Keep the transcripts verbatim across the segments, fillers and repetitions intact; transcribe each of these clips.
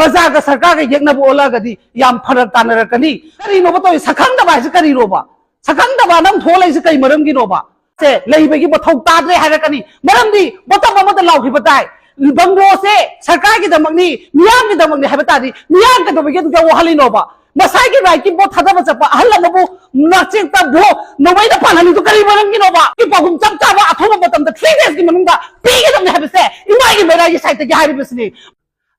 ꯄ꯭ꯔꯖꯥꯒ ꯁꯔꯀꯥꯔꯒ ꯌꯦꯛꯅꯕ ꯑꯣꯜꯂꯛꯑꯒꯗꯤ ꯌꯥꯝ ꯐꯔꯛ ꯇꯥꯅꯔꯛꯀꯅꯤ꯫ ꯀꯔꯤꯅꯣꯕ ꯇꯧꯔꯤ? ꯁꯛꯈꯪꯗꯕ ꯍꯥꯏꯁꯦ ꯀꯔꯤꯅꯣꯕ? ꯁꯛꯈꯪꯗꯕ ꯅꯪ ꯊꯣꯛꯂꯛꯏꯁꯦ ꯀꯩ ꯃꯔꯝꯒꯤꯅꯣꯕ? ꯁꯦ, ꯂꯩꯕꯒꯤ ꯃꯊꯧ ꯇꯥꯗ꯭ꯔꯦ ꯍꯥꯏꯔꯛꯀꯅꯤ꯫ ꯃꯔꯝꯗꯤ ꯕꯣꯇꯝ ꯑꯃꯗ ꯂꯥꯎꯈꯤꯕ ꯇꯥꯏ, ꯕꯪꯒ꯭ꯂꯣꯁꯦ ꯁꯔꯀꯥꯔꯒꯤꯗꯃꯛꯅꯤ, ꯃꯤꯌꯥꯝꯒꯤꯗꯃꯛꯅꯤ ꯍꯥꯏꯕ ꯇꯥꯔꯗꯤ, ꯃꯤꯌꯥꯝ ꯀꯩꯗꯧꯕꯒꯤ ꯑꯗꯨꯗ ꯋꯥꯍꯜꯂꯤꯅꯣꯕ? ꯃꯁꯥꯒꯤ ꯔꯥꯏꯠꯀꯤ ꯚꯣꯠ ꯊꯥꯗꯕ ꯆꯠꯄ ꯑꯍꯜ ꯑꯃꯕꯨ ꯅꯆꯦꯛꯇ ꯚꯣꯠ ꯅꯣꯡꯃꯩꯅ ꯄꯥꯜꯍꯜꯂꯤꯗꯨ ꯀꯔꯤ ꯃꯔꯝꯒꯤꯅꯣꯕ? ꯄꯥꯎꯈꯨꯝ ꯆꯞ ꯆꯥꯕ ꯑꯊꯨꯕ ꯃꯇꯝꯗ ꯊ꯭ꯔꯤ ꯗꯦꯖꯀꯤ ꯃꯅꯨꯡꯗ ꯄꯤꯒꯗꯕꯅꯤ ꯍꯥꯏꯕꯁꯦ ꯏꯃꯥꯒꯤ ꯃꯩꯔꯥꯒꯤ ꯁꯥꯏꯠꯇꯒꯤ ꯍꯥꯏꯔꯤꯕꯁꯤꯅꯤ꯫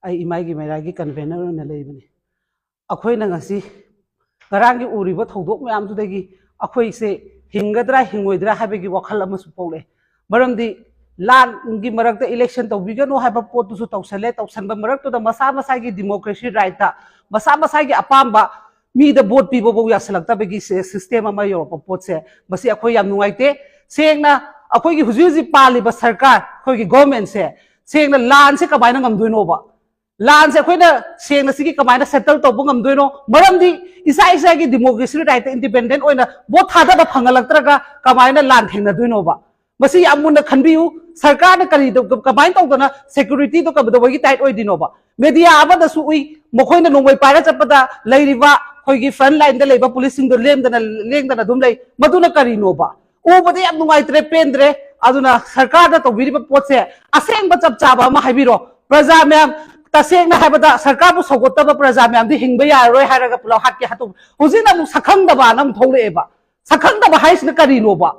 ꯑꯩ ꯏꯃꯥꯒꯤ ꯃꯩꯔꯥꯒꯤ ꯀꯟꯚꯦꯅꯔ ꯑꯣꯏꯅ ꯂꯩꯕꯅꯤ꯫ ꯑꯩꯈꯣꯏꯅ ꯉꯁꯤ ꯉꯔꯥꯡꯒꯤ ꯎꯔꯤꯕ ꯊꯧꯗꯣꯛ ꯃꯌꯥꯝꯗꯨꯗꯒꯤ ꯑꯩꯈꯣꯏꯁꯦ ꯍꯤꯡꯒꯗ꯭ꯔꯥ ꯍꯤꯡꯉꯣꯏꯗ꯭ꯔꯥ ꯍꯥꯏꯕꯒꯤ ꯋꯥꯈꯜ ꯑꯃꯁꯨ ꯄꯣꯛꯂꯛꯑꯦ꯫ ꯃꯔꯝꯗꯤ ꯂꯥꯟꯒꯤ ꯃꯔꯛꯇ ꯏꯂꯦꯛꯁꯟ ꯇꯧꯕꯤꯒꯅꯨ ꯍꯥꯏꯕ ꯄꯣꯠꯇꯨꯁꯨ ꯇꯧꯁꯜꯂꯦ꯫ ꯇꯧꯁꯟꯕ ꯃꯔꯛꯇꯨꯗ ꯃꯁꯥ ꯃꯁꯥꯒꯤ ꯗꯤꯃꯣꯀ꯭ꯔꯦꯁꯤ ꯔꯥꯏꯠꯇ ꯃꯁꯥ ꯃꯁꯥꯒꯤ ꯑꯄꯥꯝꯕ ꯃꯤꯗ ꯚꯣꯠ ꯄꯤꯕꯐꯧ ꯌꯥꯁꯜꯂꯛꯇꯕꯒꯤ ꯁꯤ-, ꯁꯤꯁꯇꯦꯝ ꯑꯃ ꯌꯧꯔꯛꯄ ꯄꯣꯠꯁꯦ, ꯃꯁꯤ ꯑꯩꯈꯣꯏ ꯌꯥꯝ ꯅꯨꯡꯉꯥꯏꯇꯦ꯫ ꯁꯦꯡꯅ ꯑꯩꯈꯣꯏꯒꯤ ꯍꯧꯖꯤꯛ ꯍꯧꯖꯤꯛ ꯄꯥꯜꯂꯤꯕ ꯁꯔꯀꯥꯔ, ꯑꯩꯈꯣꯏꯒꯤ ꯒꯣꯔꯃꯦꯟꯁꯦ ꯁꯦꯡꯅ ꯂꯥꯟꯁꯦ ꯀꯃꯥꯏꯅ ꯉꯝꯗꯣꯏꯅꯣꯕ? ꯂꯥꯟꯁꯦ ꯑꯩꯈꯣꯏꯅ ꯁꯦꯡꯅ ꯁꯤꯒꯤ ꯀꯃꯥꯏꯅ ꯁꯦꯇꯜ ꯇꯧꯕ ꯉꯝꯗꯣꯏꯅꯣ? ꯃꯔꯝꯗꯤ ꯏꯁꯥ ꯏꯁꯥꯒꯤ ꯗꯤꯃꯣꯀ꯭ꯔꯦꯁꯤ ꯔꯥꯏꯠꯇ ꯏꯟꯗꯤꯄꯦꯟꯗꯦꯟ ꯑꯣꯏꯅ ꯚꯣꯠ ꯊꯥꯗꯕ ꯐꯪꯍꯜꯂꯛꯇ꯭ꯔꯒ ꯀꯃꯥꯏꯅ ꯂꯥꯟ ꯊꯦꯡꯅꯗꯣꯏꯅꯣꯕ? ꯃꯁꯤ ꯌꯥꯝ ꯃꯨꯟꯅ ꯈꯟꯕꯤꯌꯨ꯫ ꯁꯔꯀꯥꯔꯅ ꯀꯔꯤ ꯇꯧ-, ꯀꯃꯥꯏꯅ ꯇꯧꯗꯅ ꯁꯦꯀ꯭ꯌꯨꯔꯤꯇꯤꯗꯣ ꯀꯩꯗꯧꯕꯒꯤ ꯇꯥꯏꯠ ꯑꯣꯏꯗꯣꯏꯅꯣꯕ? ꯃꯦꯗꯤꯌꯥ ꯑꯃꯗꯁꯨ ꯎꯏ, ꯃꯈꯣꯏꯅ ꯅꯣꯡꯃꯩ ꯄꯥꯏꯔ ꯆꯠꯄꯗ ꯂꯩꯔꯤꯕ ꯑꯩꯈꯣꯏꯒꯤ ꯐ꯭ꯔꯟ ꯂꯥꯏꯟꯗ ꯂꯩꯕ ꯄꯨꯂꯤꯁꯁꯤꯡꯗꯣ ꯂꯦꯡꯗꯅ, ꯂꯦꯡꯗꯅ ꯑꯗꯨꯝ ꯂꯩ꯫ ꯃꯗꯨꯅ ꯀꯔꯤꯅꯣꯕ? ꯎꯕꯗ ꯌꯥꯝ ꯅꯨꯡꯉꯥꯏꯇ꯭ꯔꯦ, ꯄꯦꯟꯗ꯭ꯔꯦ꯫ ꯑꯗꯨꯅ ꯁꯔꯀꯥꯔꯅ ꯇꯧꯕꯤꯔꯤꯕ ꯄꯣꯠꯁꯦ ꯑꯁꯦꯡꯕ ꯆꯞ ꯆꯥꯕ ꯑꯃ ꯍꯥꯏꯕꯤꯔꯣ꯫ ꯄ꯭ꯔꯖꯥ ꯃꯌꯥꯝ, ꯇꯁꯦꯡꯅ ꯍꯥꯏꯕꯗ ꯁꯔꯀꯥꯔꯕꯨ ꯁꯧꯒꯠꯇꯕ ꯄ꯭ꯔꯖꯥ ꯃꯌꯥꯝꯗꯤ ꯍꯤꯡꯕ ꯌꯥꯔꯔꯣꯏ ꯍꯥꯏꯔꯒ ꯄꯨꯂꯞ ꯍꯥꯠꯀꯦ ꯍꯥꯠꯇꯣꯛ-, ꯍꯧꯖꯤꯛꯅ ꯑꯃꯨꯛ ꯁꯛꯈꯪꯗꯕꯅ ꯑꯃꯨꯛ ꯊꯣꯛꯂꯛꯑꯦꯕ꯫ ꯁꯛꯈꯪꯗꯕ ꯍꯥꯏꯁꯤꯅ ꯀꯔꯤꯅꯣꯕ?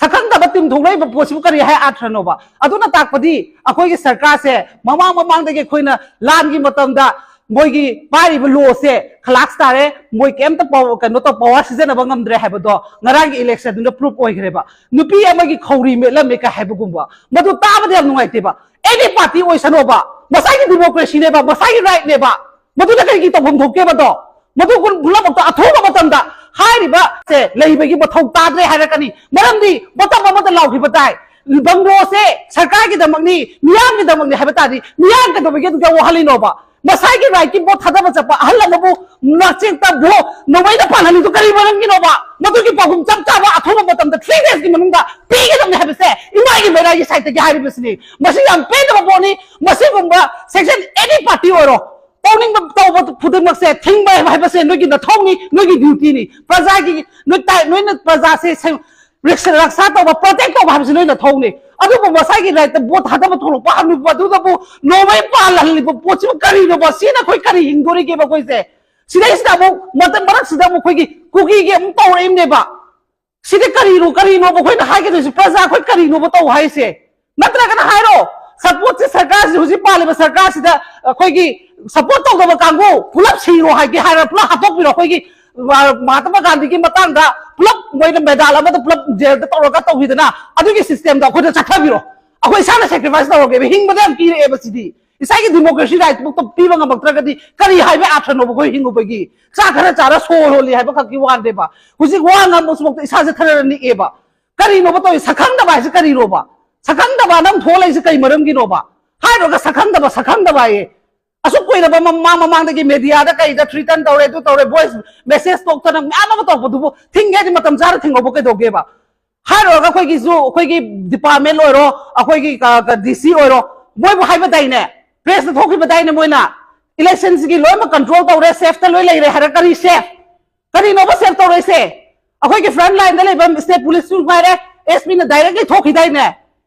ꯁꯛꯈꯪꯗꯕ ꯇꯤꯝ ꯊꯣꯛꯂꯛꯏꯕ ꯄꯣꯠꯁꯤꯕꯨ ꯀꯔꯤ ꯍꯥꯏ ꯑꯥꯔꯊꯅꯣꯕ? ꯑꯗꯨꯅ ꯇꯥꯛꯄꯗꯤ ꯑꯩꯈꯣꯏꯒꯤ ꯁꯔꯀꯥꯔꯁꯦ ꯃꯃꯥꯡ ꯃꯃꯥꯡꯗꯒꯤ ꯑꯩꯈꯣꯏꯅ ꯂꯥꯟꯒꯤ ꯃꯇꯝꯗ ꯃꯣꯏꯒꯤ ꯄꯥꯏꯔꯤꯕ ꯂꯣꯁꯦ ꯈꯂꯥꯛꯁ ꯇꯥꯔꯦ, ꯃꯣꯏ ꯀꯩꯝꯇ ꯄꯥꯎ-, ꯀꯩꯅꯣ ꯇꯧ-, ꯄꯋꯥꯔ ꯁꯤꯖꯤꯟꯅꯕ ꯉꯝꯗ꯭ꯔꯦ ꯍꯥꯏꯕꯗꯣ ꯉꯔꯥꯡꯒꯤ ꯏꯂꯦꯛꯁꯟꯗꯨꯅ ꯄ꯭ꯔꯨꯐ ꯑꯣꯏꯈ꯭ꯔꯦꯕ꯫ ꯅꯨꯄꯤ ꯑꯃꯒꯤ ꯈꯧꯔꯤ ꯃꯦꯠꯂꯝꯃꯦ ꯀꯥꯏ ꯍꯥꯏꯕꯒꯨꯝꯕ, ꯃꯗꯨ ꯇꯥꯕꯗ ꯌꯥꯝ ꯅꯨꯡꯉꯥꯏꯇꯦꯕ꯫ ꯑꯦꯅꯤ ꯄꯥꯔꯇꯤ ꯑꯣꯏꯁꯅꯣꯕ, ꯃꯁꯥꯒꯤ ꯗꯤꯃꯣꯀ꯭ꯔꯦꯁꯤꯅꯦꯕ, ꯃꯁꯥꯒꯤ ꯔꯥꯏꯠꯅꯦꯕ, ꯃꯗꯨꯗ ꯀꯔꯤꯒꯤ ꯇꯧꯐꯝ ꯊꯣꯛꯀꯦꯕꯗꯣ? ꯃꯗꯨ ꯄꯨꯝꯅꯃꯛꯇ ꯑꯊꯨꯕ ꯃꯇꯝꯗ ꯍꯥꯏꯔꯤꯕ ꯁꯦ ꯂꯩꯕꯒꯤ ꯃꯊꯧ ꯇꯥꯗ꯭ꯔꯦ ꯍꯥꯏꯔꯛꯀꯅꯤ꯫ ꯃꯔꯝꯗꯤ ꯕꯣꯇꯝ ꯑꯃꯗ ꯂꯥꯎꯈꯤꯕ ꯇꯥꯏ, ꯕꯪꯒ꯭ꯂꯣꯁꯦ ꯁꯔꯀꯥꯔꯒꯤꯗꯃꯛꯅꯤ, ꯃꯤꯌꯥꯝꯒꯤꯗꯃꯛꯅꯤ ꯍꯥꯏꯕ ꯇꯥꯔꯗꯤ, ꯃꯤꯌꯥꯝ ꯀꯩꯗꯧꯕꯒꯤ ꯑꯗꯨꯗ ꯋꯥꯍꯜꯂꯤꯅꯣꯕ? ꯃꯁꯥꯒꯤ ꯔꯥꯏꯠꯀꯤ ꯚꯣꯠ ꯊꯥꯗꯕ ꯆꯠꯄ ꯑꯍꯜ ꯑꯃꯕꯨ ꯅꯆꯦꯛꯇ ꯚꯣꯠ ꯅꯣꯡꯃꯩꯅ ꯄꯥꯜꯍꯜꯂꯤꯗꯨ ꯀꯔꯤ ꯃꯔꯝꯒꯤꯅꯣꯕ? ꯃꯗꯨꯒꯤ ꯄꯥꯎꯈꯨꯝ ꯆꯞ ꯆꯥꯕ ꯑꯊꯨꯕ ꯃꯇꯝꯗ ꯊ꯭ꯔꯤ ꯗꯦꯖꯀꯤ ꯃꯅꯨꯡꯗ ꯄꯤꯒꯗꯕꯅꯤ ꯍꯥꯏꯕꯁꯦ ꯏꯃꯥꯒꯤ ꯃꯩꯔꯥꯒꯤ ꯁꯥꯏꯠꯇꯒꯤ ꯍꯥꯏꯔꯤꯕꯁꯤꯅꯤ꯫ ꯃꯁꯤ ꯌꯥꯝ ꯄꯦꯟꯗꯕ ꯄꯣꯠꯅꯤ꯫ ꯃꯁꯤꯒꯨꯝꯕ ꯁꯦꯛꯁꯟ ꯑꯦꯅꯤ ꯄꯥꯔꯇꯤ ꯑꯣꯏꯔꯣ, ꯇꯧꯅꯤꯡꯕ ꯇꯧꯕ ꯈꯨꯗꯤꯡꯃꯛꯁꯦ ꯊꯤꯡꯕ ꯍꯥꯏꯕꯁꯦ ꯅꯣꯏꯒꯤ ꯅꯊꯧꯅꯤ, ꯅꯣꯏꯒꯤ duty ꯅꯤ꯫ ꯄ꯭ꯔꯖꯥꯒꯤ ꯅꯣꯏ ꯇꯥꯏ-, ꯅꯣꯏꯅ ꯄ꯭ꯔꯖꯥꯁꯦ ꯁꯦ-, ꯔꯛꯁ-, ꯔꯛꯁꯥ ꯇꯧꯕ, protect ꯇꯧꯕ ꯍꯥꯏꯕꯁꯦ ꯅꯣꯏ ꯅꯊꯧꯅꯤ꯫ ꯑꯗꯨꯕꯨ ꯃꯁꯥꯒꯤ right ꯇ vote ꯊꯥꯗꯕ ꯊꯣꯛꯂꯛꯄ ꯍꯟꯕ ꯑꯗꯨꯗꯕꯨ ꯅꯣꯡꯃꯩ ꯄꯥꯜꯍꯜꯂꯤꯕ ꯄꯣꯠꯁꯤꯕꯨ ꯀꯔꯤꯅꯣꯕ? ꯁꯤꯅ ꯑꯩꯈꯣꯏ ꯀꯔꯤ ꯍꯤꯡꯗꯣꯔꯤꯒꯦꯕ ꯑꯩꯈꯣꯏꯁꯦ? ꯁꯤꯗꯩꯁꯤꯗ ꯑꯃꯨꯛ ꯃꯇꯝ ꯃꯔꯛꯁꯤꯗ ꯑꯃꯨꯛ ꯑꯩꯈꯣꯏꯒꯤ ꯀꯨꯀꯤꯒꯤ ꯑꯃꯨꯛ ꯇꯧꯔꯛꯏꯕꯅꯦꯕ꯫ ꯁꯤꯗꯤ ꯀꯔꯤꯅꯣ, ꯀꯔꯤꯅꯣꯕ ꯑꯩꯈꯣꯏꯅ ꯍꯥꯏꯒꯗꯣꯏꯁꯦ? ꯄ꯭ꯔꯖꯥ ꯑꯩꯈꯣꯏ ꯀꯔꯤꯅꯣꯕ ꯇꯧ ꯍꯥꯏꯁꯦ? ꯅꯠꯇ꯭ꯔꯒꯅ ꯍꯥꯏꯔꯣ, support ꯁꯦ ꯁꯔꯀꯥꯔꯁꯤ, ꯍꯧꯖꯤꯛ ꯄꯥꯜꯂꯤꯕ ꯁꯔꯀꯥꯔꯁꯤꯗ ꯑꯩꯈꯣꯏꯒꯤ support ꯇꯧꯗꯕ ꯀꯥꯡꯕꯨ ꯄꯨꯂꯞ ꯁꯤꯔꯣ ꯍꯥꯏꯒꯦ ꯍꯥꯏꯔ ꯄꯨꯂꯞ ꯍꯥꯠꯇꯣꯛꯄꯤꯔꯣ꯫ ꯑꯩꯈꯣꯏꯒꯤ ꯃꯍꯥ-, ꯃꯍꯥꯇꯃꯥ ꯒꯥꯟꯙꯤꯒꯤ ꯃꯇꯥꯡꯗ ꯄꯨꯂꯞ ꯃꯣꯏꯅ medal ꯑꯃꯗ ꯄꯨꯂꯞ jail ꯗ ꯇꯧꯔꯒ ꯇꯧꯈꯤꯗꯅ, ꯑꯗꯨꯒꯤ system ꯗꯣ ꯑꯩꯈꯣꯏꯗ ꯆꯠꯊꯕꯤꯔꯣ꯫ ꯑꯩꯈꯣꯏ ꯏꯁꯥꯅ sacrifice ꯇꯧꯔꯒꯦꯕ, ꯍꯤꯡꯕꯗ ꯌꯥꯝ ꯀꯤꯔꯛꯑꯦꯕ ꯁꯤꯗꯤ꯫ ꯏꯁꯥꯒꯤ democracy right ꯇꯨ ꯄꯤꯕ ꯉꯝꯃꯛꯇ꯭ꯔꯒꯗꯤ ꯀꯔꯤ ꯍꯥꯏꯕ ꯑꯥꯔꯊꯅꯣꯕ ꯑꯩꯈꯣꯏ ꯍꯤꯡꯉꯨꯕꯒꯤ? ꯆꯥꯛ ꯈꯔ ꯆꯥꯔ ꯁꯣꯔ ꯍꯣꯜꯂꯤ ꯍꯥꯏꯕ ꯈꯛꯀꯤ ꯋꯥꯅꯦꯕ꯫ ꯍꯧꯖꯤꯛ ꯋꯥ ꯉꯥꯡꯕꯁꯤꯐꯥꯎꯗ ꯏꯁꯥꯁꯦ ꯊꯔꯔ ꯅꯤꯛꯑꯦꯕ꯫ ꯀꯔꯤꯅꯣꯕ ꯇꯧꯔꯤ? ꯁꯛꯈꯪꯗꯕ ꯍꯥꯏꯁꯦ ꯀꯔꯤꯅꯣꯕ? ꯁꯛꯈꯪꯗꯕ ꯅꯪ ꯊꯣꯛꯂꯛꯏꯁꯦ ꯀꯩ ꯃꯔꯝꯒꯤꯅꯣꯕ? ꯍꯥꯏꯔꯨꯔꯒ ꯁꯛꯈꯪꯗꯕ, ꯁꯛꯈꯪꯗꯕ ꯍꯥꯏꯌꯦ꯫ ꯑꯁꯨꯛ ꯀꯨꯏꯔꯕ ꯃꯃꯥꯡ ꯃꯃꯥꯡꯗꯒꯤ media ꯗ ꯀꯩꯗ threaten ꯇꯧꯔꯦ, ꯑꯗꯨ ꯇꯧꯔꯦ, voice message ꯊꯣꯛꯇꯅ ꯃꯌꯥꯝ ꯑꯃ ꯇꯧꯕꯗꯨꯕꯨ ꯊꯤꯡꯒꯦ ꯍꯥꯏꯗꯤ ꯃꯇꯝ ꯆꯥꯅ ꯊꯤꯡꯍꯧꯕ ꯀꯩꯗꯧꯒꯦꯕ? ꯍꯥꯏꯔꯨꯔꯒ ꯑꯩꯈꯣꯏꯒꯤꯁꯨ, ꯑꯩꯈꯣꯏꯒꯤ department ꯑꯣꯏꯔꯣ, ꯑꯩꯈꯣꯏꯒꯤ ꯀ-, ꯀ-, D C ꯑꯣꯏꯔꯣ, ꯃꯣꯏꯕꯨ ꯍꯥꯏꯕꯗꯥꯏꯅꯦ, press ꯇ ꯊꯣꯛꯈꯤꯕꯗꯥꯏꯅꯦ, ꯃꯣꯏꯅ election ꯁꯤꯒꯤ ꯂꯣꯏꯅꯃꯛ control ꯇꯧꯔꯦ, safe ꯇ ꯂꯣꯏ ꯂꯩꯔꯦ ꯍꯥꯏꯔ꯫ ꯀꯔꯤ safe? ꯀꯔꯤꯅꯣꯕ safe ꯇꯧꯔꯛꯏꯁꯦ? ꯑꯩꯈꯣꯏꯒꯤ front line ꯗ ꯂꯩꯕ state police ꯁꯨ ꯉꯥꯏꯔꯦ, S P ꯅ direct ꯂꯤ ꯊꯣꯛꯈꯤꯗꯥꯏꯅꯦ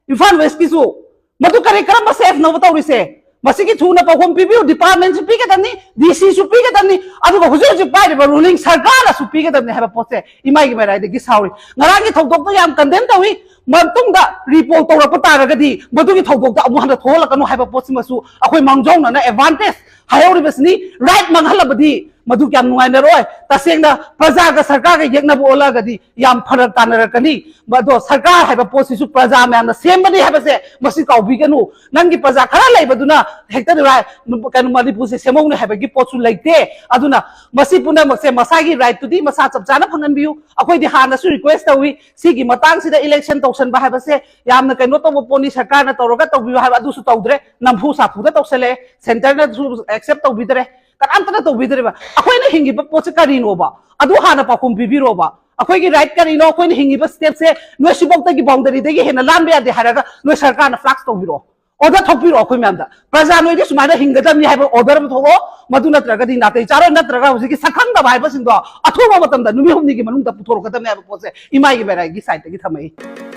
ꯏꯝꯐꯥꯜ West ꯀꯤꯁꯨ? ꯃꯗꯨ ꯀꯔꯤ, ꯀꯔꯝꯕ safe ꯅꯣꯕ ꯇꯧꯔꯤꯁꯦ? ꯃꯁꯤꯒꯤ ꯊꯨꯅ ꯄꯥꯎꯈꯨꯝ ꯄꯤꯕꯤꯌꯨ꯫ Department ꯁꯨ ꯄꯤꯒꯗꯕꯅꯤ, D C ꯁꯨ ꯄꯤꯒꯗꯕꯅꯤ, ꯑꯗꯨꯒ ꯍꯧꯖꯤꯛ ꯍꯧꯖꯤꯛ ꯄꯥꯏꯔꯤꯕ ruling ꯁꯔꯀꯥꯔꯅꯁꯨ ꯄꯤꯒꯗꯕꯅꯤ ꯍꯥꯏꯕ ꯄꯣꯠꯁꯦ ꯏꯃꯥꯏꯒꯤ ꯃꯔꯥꯏꯗꯒꯤ ꯁꯥꯎꯔꯤ꯫ ꯉꯔꯥꯡꯒꯤ ꯊꯧꯗꯣꯛꯇꯣ ꯌꯥꯝ condemn ꯇꯧꯏ꯫ ꯃꯇꯨꯡꯗ report ꯇꯧꯔꯛꯄ ꯇꯥꯔꯒꯗꯤ ꯃꯗꯨꯒꯤ ꯊꯧꯗꯣꯛꯇ ꯑꯃꯨꯛ ꯍꯟꯅ ꯊꯣꯛꯍꯜꯂꯛꯀꯅꯨ ꯍꯥꯏꯕ ꯄꯣꯠꯁꯤꯃꯁꯨ ꯑꯩꯈꯣꯏ ꯃꯥꯡꯖꯧꯅꯅ advantage ꯍꯥꯏꯍꯧꯔꯤꯕꯁꯤꯅꯤ꯫ Right ꯃꯥꯡꯍꯜꯂꯕꯗꯤ ꯃꯗꯨ ꯀꯌꯥꯝ ꯅꯨꯡꯉꯥꯏꯅꯔꯣꯏ꯫ ꯇꯁꯦꯡꯅ ꯄ꯭ꯔꯖꯥꯒ ꯁꯔꯀꯥꯔꯒ ꯌꯦꯛꯅꯕ ꯑꯣꯜꯂꯛꯑꯒꯗꯤ ꯌꯥꯝ ꯐꯔꯛ ꯇꯥꯅꯔꯛꯀꯅꯤ꯫ ꯑꯗꯣ ꯁꯔꯀꯥꯔ ꯍꯥꯏꯕ ꯄꯣꯠꯁꯤꯁꯨ ꯄ꯭ꯔꯖꯥ ꯃꯌꯥꯝꯅ ꯁꯦꯝꯕꯅꯤ ꯍꯥꯏꯕꯁꯦ ꯃꯁꯤ ꯀꯥꯎꯕꯤꯒꯅꯨ꯫ ꯅꯪꯒꯤ ꯄ꯭ꯔꯖꯥ ꯈꯔ ꯂꯩꯕꯗꯨꯅ ꯍꯦꯛꯇ ꯔꯥꯏ-, ꯀꯩꯅꯣ, ꯃꯅꯤꯄꯨꯔꯁꯦ ꯁꯦꯝꯍꯧꯅꯤ ꯍꯥꯏꯕꯒꯤ ꯄꯣꯠꯁꯨ ꯂꯩꯇꯦ꯫ ꯑꯗꯨꯅ ꯃꯁꯤ ꯄꯨꯝꯅꯃꯛꯁꯦ ꯃꯁꯥꯒꯤ right ꯇꯨꯗꯤ ꯃꯁꯥ ꯆꯞ ꯆꯥꯅ ꯐꯪꯍꯟꯕꯤꯌꯨ꯫ ꯑꯩꯈꯣꯏꯗꯤ ꯍꯥꯟꯅꯁꯨ request ꯇꯧꯏ, ꯁꯤꯒꯤ ꯃꯇꯥꯡꯁꯤꯗ election ꯇꯧꯁꯟꯕ ꯍꯥꯏꯕꯁꯦ ꯌꯥꯝꯅ ꯀꯩꯅꯣ ꯇꯧꯕ ꯄꯣꯠꯅꯤ, ꯁꯔꯀꯥꯔꯅ ꯇꯧꯔꯒ ꯇꯧꯕꯤꯌꯨ ꯍꯥꯏꯕ, ꯑꯗꯨꯁꯨ ꯇꯧꯗ꯭ꯔꯦ, ꯅꯝꯐꯨ ꯁꯥꯐꯨꯗ ꯇꯧꯁꯜꯂꯛꯑꯦ, centre ꯅꯁꯨ accept ꯇꯧꯕꯤꯗ꯭ꯔꯦ, ꯀꯅꯥꯝꯇꯅ ꯇꯧꯕꯤꯗ꯭ꯔꯦꯕ꯫ ꯑꯩꯈꯣꯏꯅ ꯍꯤꯡꯉꯤꯕ ꯄꯣꯠꯁꯦ ꯀꯔꯤꯅꯣꯕ? ꯑꯗꯨ ꯍꯥꯟꯅ ꯄꯥꯎꯈꯨꯝ ꯄꯤꯕꯤꯔꯣꯕ꯫ ꯑꯩꯈꯣꯏꯒꯤ right ꯀꯔꯤꯅꯣ? ꯑꯩꯈꯣꯏꯅ ꯍꯤꯡꯉꯤꯕ step ꯁꯦ ꯅꯣꯏ ꯁꯤꯐꯥꯎꯗꯒꯤ boundary ꯗꯒꯤ ꯍꯦꯟꯅ ꯂꯥꯟꯕ ꯌꯥꯗꯦ ꯍꯥꯏꯔꯒ ꯅꯣꯏ ꯁꯔꯀꯥꯔꯅ flax ꯇꯧꯕꯤꯔꯛꯑꯣ꯫ ꯑꯣꯔꯗꯔ ꯊꯣꯛꯄꯤꯔꯛꯑꯣ ꯑꯩꯈꯣꯏ ꯃꯌꯥꯝꯗ꯫ ꯄ꯭ꯔꯖꯥ ꯅꯣꯏꯗꯤ ꯁꯨꯃꯥꯏꯅ ꯍꯤꯡꯒꯗꯕꯅꯤ ꯍꯥꯏꯕ ꯑꯣꯔꯗꯔ ꯑꯃ ꯊꯣꯛꯂꯛꯑꯣ꯫ ꯃꯗꯨ ꯅꯠꯇ꯭ꯔꯒꯗꯤ ꯅꯥꯇꯩ ꯆꯥꯔꯣꯏ, ꯅꯠꯇ꯭ꯔꯒ ꯍꯧꯖꯤꯛꯀꯤ ꯁꯛꯈꯪꯗꯕ ꯍꯥꯏꯕꯁꯤꯡꯗꯣ ꯑꯊꯨꯕ ꯃꯇꯝꯗ ꯅꯨꯃꯤꯠ ꯍꯨꯝꯅꯤꯒꯤ ꯃꯅꯨꯡꯗ ꯄꯨꯊꯣꯔꯛꯀꯗꯕꯅꯤ ꯍꯥꯏꯕ ꯄꯣꯠꯁꯦ ꯏꯃꯥꯒꯤ ꯃꯔꯥꯏꯒꯤ ꯁꯥꯏꯠꯇꯒꯤ ꯊꯝꯃꯛꯏ꯫